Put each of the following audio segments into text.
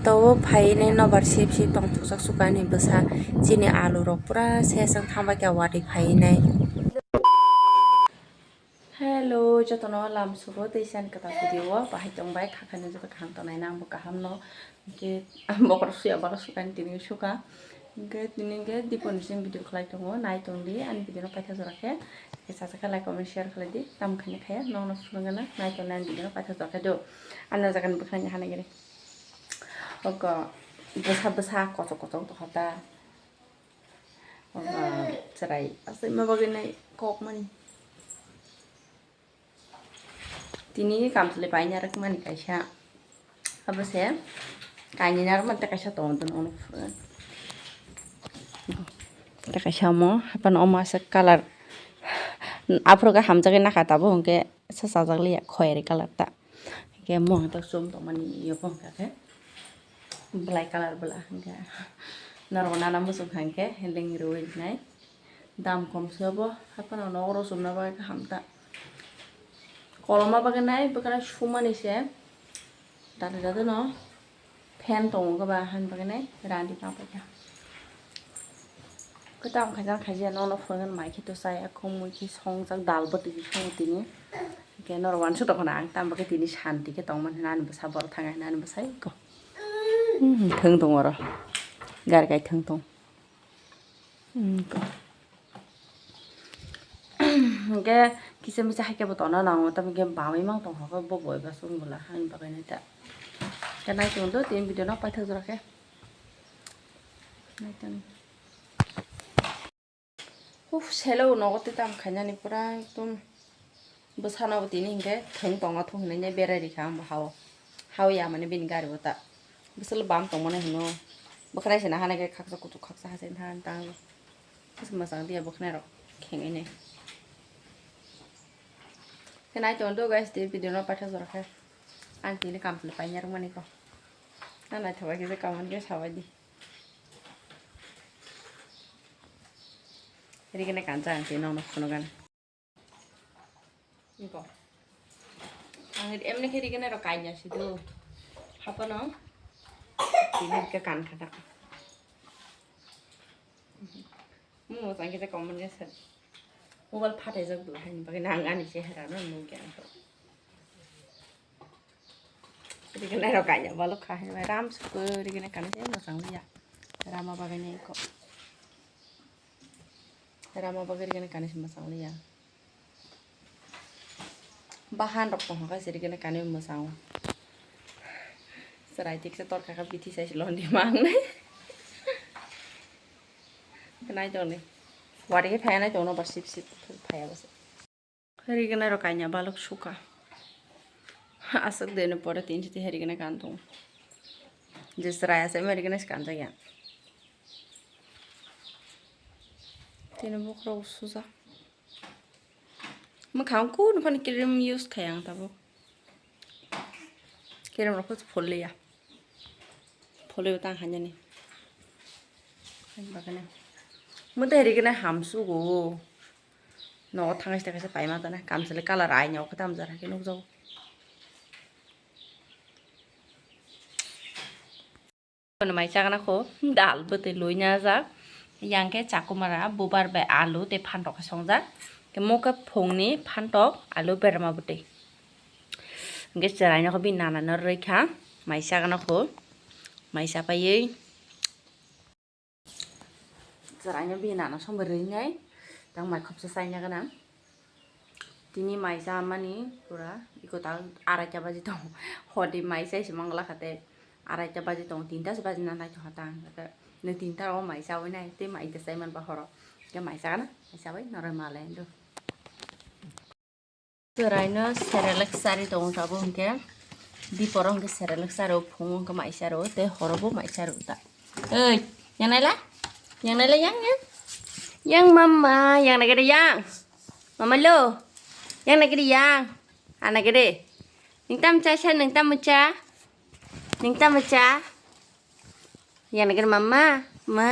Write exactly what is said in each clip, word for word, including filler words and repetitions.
Tobo phainai nobar sip sip tong thukjak sukani bwsa chini alu rok pura sesang thangbai khe watwi phainai. Hello, jotono lam sugo tei sani kwtal video o bahai tongbai khakhani joto kaham tongnai nangbo kaham no. Hwnkhe ang bokhorok suya bokhorok sukani tini suka. Hwnkhe tini hwnkhe diponi simi video khlai tongo, nai tongdi ani video no paithago jora khe. Hwnkhe chajak khe like comment share khlai di, tamo khaina khaya nokno phunukgana nai tongnai ani video no paithago jora khe do. Ani o jaga ni bwkhani hanai gini. Ogo bwsa bwsa kochok kochok tongkha ta. Ogo chwrai aswk ma bagwi nai kok mani. Tini kamchwlwi paina rwkmani kaisa. Abo se kainwi narwkmani tei kaisa tongo dono ono phuru. Tei kaisa omo haphano omo aswk colour. Aphuru khe hamjagwi nakha tabuk hwnkhe se chajak liya khoyari colour ta. Hwnkhe mung tei chum tongmani yopo hwnkha khe belai colour bwla hwnkhe norok nana muchung kha hwnkhe lengriwi rinai. Dam kom se bo, haphano nogo rw chumna bagwi kaham ta. Koloma bagwi nai bwkhwnai sumani se. Dati dati no fan tongo khe ba hani bagwi nai rani papai kha. Kwtal khaijak khaijak nono phunukgwi mai khe to chaya khumui khe songjak dal bwtwi khe songo tini. Hwnkhe norok uansuk tongkha na ang tamo khe tini santi khe tongmani nani bwsa borok thangkha nani bwsa eko. Hmm, thwng tongo oro. Gari kai thwng tong. Hmm, ko. Hwnkhe kisa misa hai khe bo tongna nango, tamo khe bamwi mang tongkha khe bo boi ba chwng bwla hani bagwi nai ta. Khe nai tong do tini video no paithak jora khe. Nai tong. Uf, selo nogo tei tamo khainani pura ekdom. Bwsano bo tini hinkhe thwng tongo thung hinwi berai rikha ang bo hao. Hao ya mani bini gari bo ta. Bwsalo bam tongmani hino. Bwkhwnai se nahana khe khaksa kuchuk khaksa hasen than tang. Bwswk mwchang diya bwkhwnai rok khengwi nai. Khe nai tong do guys, tei video no paithak jora khe. Ang tini kamchwlwi paina rwmani ko. Na naithok bai khe je comment khe sabai di. Rigene kansa ang tini nono phunukgana. Niko. Ang emni khe rigene rok kanya sido. Hapono. Tini ke kan khata. Mo sang kita comment ge sir. Mobile phatai jak do hani bagwi nang ani chehra no nung kya to. Rigene rok kanya balok kha hai ram suko rigene kan se mo sang ya. Rama bagwi ne ko. Rama bagwi rigene kan se mo sang ya. Bahan rok tongkha kaisa rigene kanwi mwchang o. Chwrai tiksa torkha khe bithi sai se londi mangnai. Nai tongni. Wari khe phaya nai tongno ba sip sip phaya bwse. Rigene rok kanya balok suka. Aswk deno pore tin siti rigene kan tong. Je chwrai ase rigene kan jagya. Tini bukrok sujak. Mwkhang kunu phano cream use khai ang tabuk. Cream rok phano phol liya. Phol liya tang hanya ni. Bakana. Mwtai rikena hamsu go. No thang sita kaisa paima tana. Kamsale colour ai nyok khe tamjara khe nukjago. Mai chagana kho dal bwtwi lui na jak. Yang khe chakumara bubar bai alu tei phantok khe songjak. Tei mo khe phungni phantok alu berma bwtwi. Hwnkhe chwraino kho bini nana no rwikha mai chagana kho. Mai chapaiwi chwraino bini nana songbai rwinai tang mai khopsa chaina gana. Tini mai chamani pura iko ta araita baji tongo. Hodi mai chai se mangla kha tei araita baji tongo, tinta se baji na nai tongkha tang. Nung tinta o mai chawi nai tei mai ta chai man ba horo. Ke mai chana, mai chawi noroi malai ndo. Chwraino serelek chari tongo tabuk hwnkhe. Diporo hwnkhe serelek charo, phungo hwnkhe mai charo, tei horo bo mai charo ta. Oi, yang naila? Yang naila yang, yang? Yang mama, yang nagede yang. Mama lo. Yang nagede yang. Ana gede. Nung tam cha sa, nung tam cha. Nung tam cha. Yang nagede mama. Ma,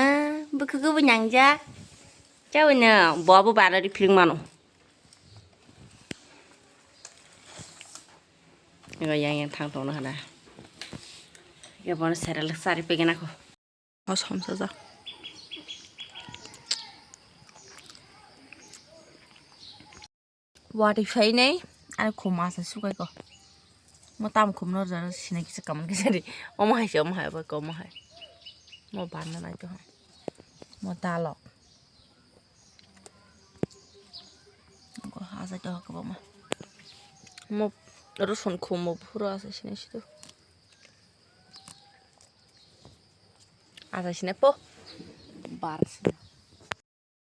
bukhugo bo nyangja. Chawino, bo abo bara ri phring mano. Ego yang yang thang tongno hana. Kebono serelek sari pegena ko. Os homsa ja. Watwi phainai, ani khum asa sukai ko. Mo tam khum no jara sinai kisa kaman kisa ri. Omo hai se, omo hai, obo ko omo hai. Mo banna nai to. Mo dalok. Ko asa to ko mo. Mo rosun khum mo phuro asa sinai situ. Asa sinai po. Bar sinai.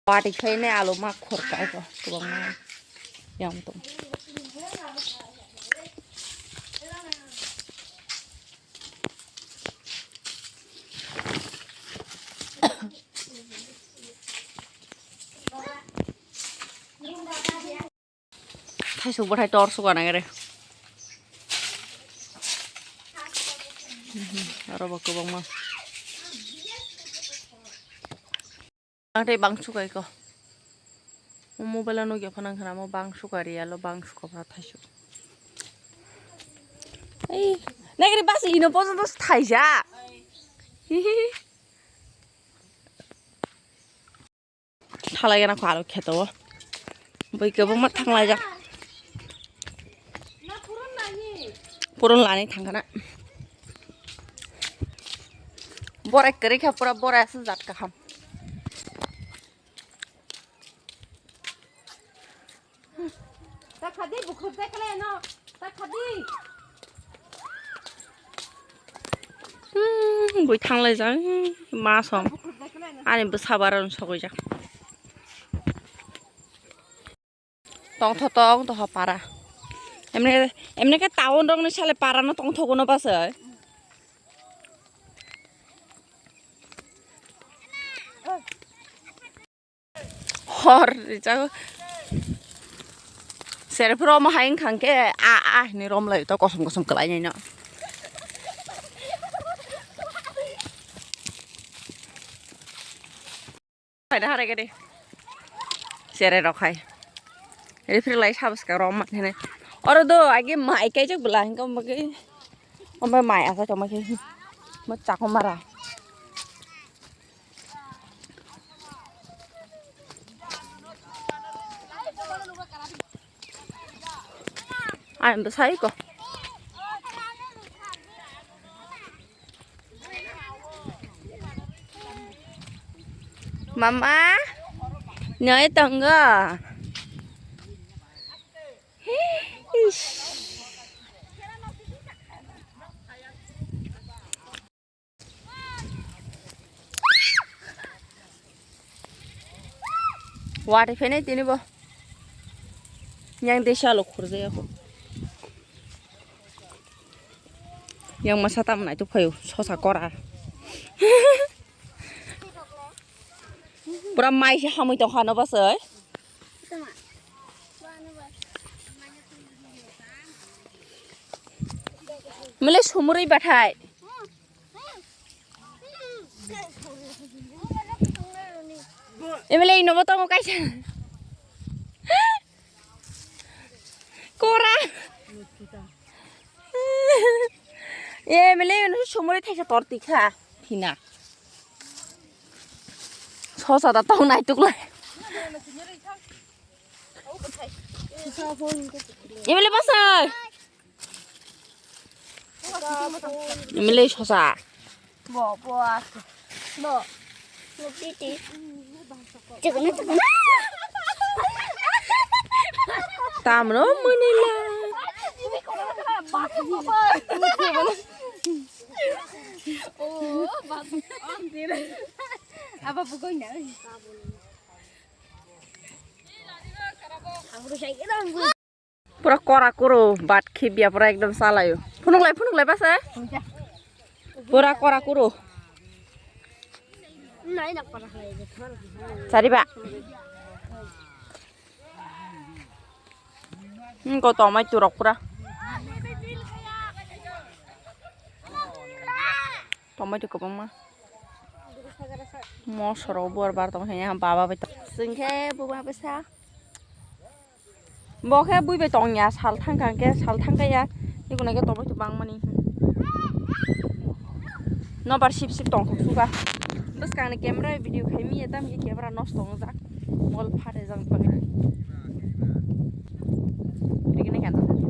Watwi khainai alu ma khor kai ko kwbangma yang tong. Thaisuk bwthai tor suka nang re. Aro bo kwbangma. Ang tei bang sukai ko. Mo mobile o nugya phano khna mo bang suka ri alo bang suka phano thaisuk. Ei, nagri bas ino pojo dos thaija. Hihihi. Thalai gana ko aro kheto o. Bui kwbangma thanglai jak. Purun lani thangkhana. Borai kwrwi kha pura borai aswk jat kaham. Ta khadi bukhuk jai khlai no. Ta khadi. Hmm, bui thanglai jak, hmm, ma som. Ani bwsa bara sogwi jak. Tongtho tong to para. Emne, emne ke town rok ni sale para no tongtho kono bwsai. Hor rijak. Sere phuru omo hai wngkha khe a a hinwi romlai to kosom kosom kwlai nai no. Hai da harai gede. Sere rok hai. Refri lai sabska rom mat hene. Oro do age mai kaijak bwla hingka omo ke. Omo mai asa toma ke. Mo chako mara. Ang bwsai ko. Mama, noi tongo. Ish. Watwi phainai tini bo. Yang desa lo khurjaya ko. Yang masa tam nai tu phayo sosa kora. Pura mai se hamwi tongkha no bwsai. Mele sumrwi bathai. Emele ino bo tongo kaisa. Kora. Emele ino sumrwi thaisa tor tikha. Thina. Sosa da tong nai tuklai. Emele bwsai. Emele sosa. Bo, bo, bo. Bo titi. Chukuna, chukuna. Tamno munila. Oh, bas. Aba bugoi na. Pura kora kuro bat khibya pura ekdom salayo. Phunuk lai, phunuk lai basa. Pura kora kuro. Sariba. Hmm, ko tomai turok pura. Tomai tu kwbangma. Mosoro buar bar tong hanya baba bai tong. Singkhe buba bwsa. Bo khe bui bai tong ya, sal thang kha khe, sal thang kha ya. Iko na khe tongbai tong bang mani. Nobar sip sip tongthok suka. Bwskangni camera video khaimi ya, tamni camera nosto wngjak. Mol phatijak bagwi. Rikini kanta tongthok.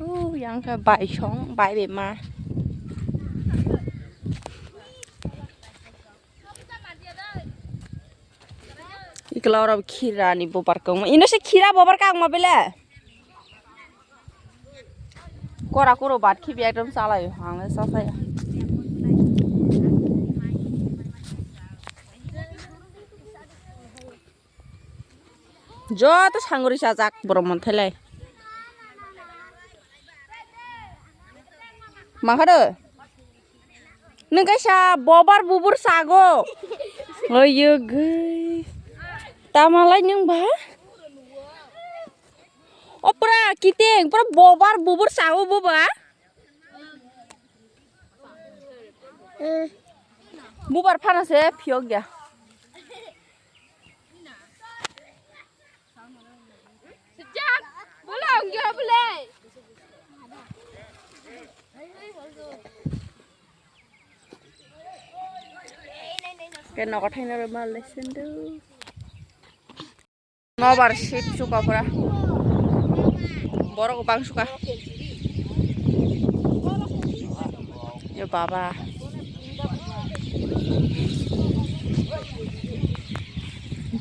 Oh, yang khe bai song, bai bema. Ikla oro khira ni bobar kong. Ino se khira bobar kang ma bele. Kora koro bat khibi ekdom chalai hang le sasaya. Joto sangri sajak borok monthelai. Makhado. Nung kaisa bobar bubur sago. Oyogoi. Tamalai nung ba? O pura kiting, pura bobar bubur sago boba. Bubar phano se phiyok ya. Ke nogo thaino rw mal le sindu. Nobar sip suka pura. Borok bang suka. Yo baba.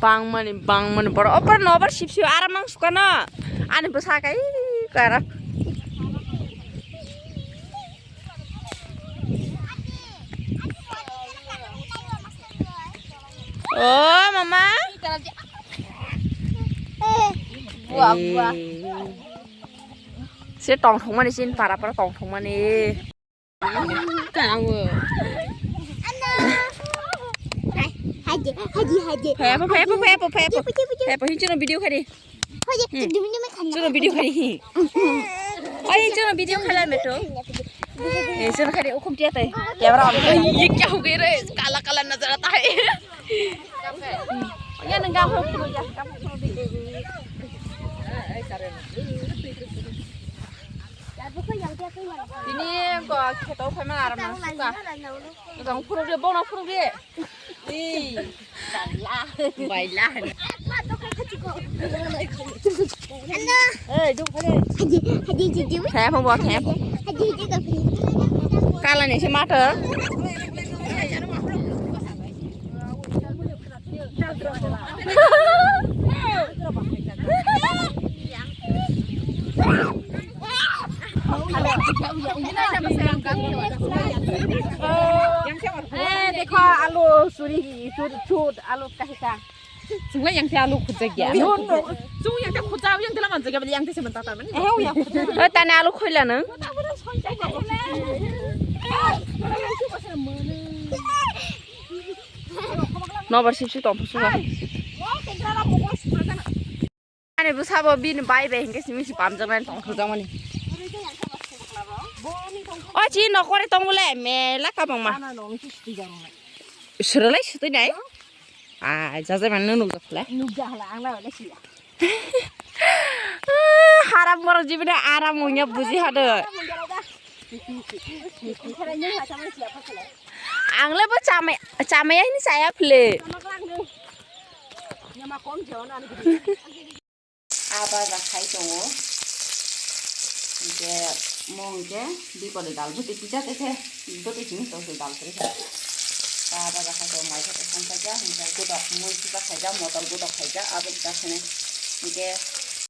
Bangmani, bangmani borok. Opor nobar sip sip aram ang suka no. Ani bwsa kai kara. O mama. Buah, buah. Eh. Se tongthokmani, sin para para tongthokmani. Kango. Haji, haji, haji. Phayapo, phayapo, phayapo, phayapo. Phayapo, hinchino video khari. Chwngno video khai di hi. Oi, chwngno video khai lai meto. Eh, chwngno khai di, ukhum tiya tai. Camera on. ये क्या हो गया रे? काला काला नजर आता है। Ya nang gam phuru ya, gam phuru di. Tini ko kheto khai ma aram nang suka. Gam phuru di, bono phuru di. Baila. Baila. Saya pun buat saya. Kala ni si mata. Eh, dekho, alu suri, suri, sut, alu kahita. Chwngla yang te alu khujak ya. No, no. Chwng yang te khujak, yang te laman jaga bali yang te semen tatar mani. Eh, ya khujak. Eh, tani alu khoila nang. Nobar sip sip tong phusu ba. Ani bwsabo bini bai bai hinkhe simi si pamjakmani tongthokjakmani. O chi nokore tong bole mela kabangma. Srwlai swtwi nai. Ai jajai mani nukjak khle. Nukjak khle ang lai wala siya. Haram borok jibini aram wngya buji hado. Ang le bo chamai chamai ni chaya phle. Aba ja khai tongo. Hingke mo hingke bipole dal bwtwi pija tei khe bwtwi simi tongsi dal kwrwi khe. Aba ja khai tongo mai khe tong khaija hingke godok mui sijak khaija motor godok khaija abo ja khene hingke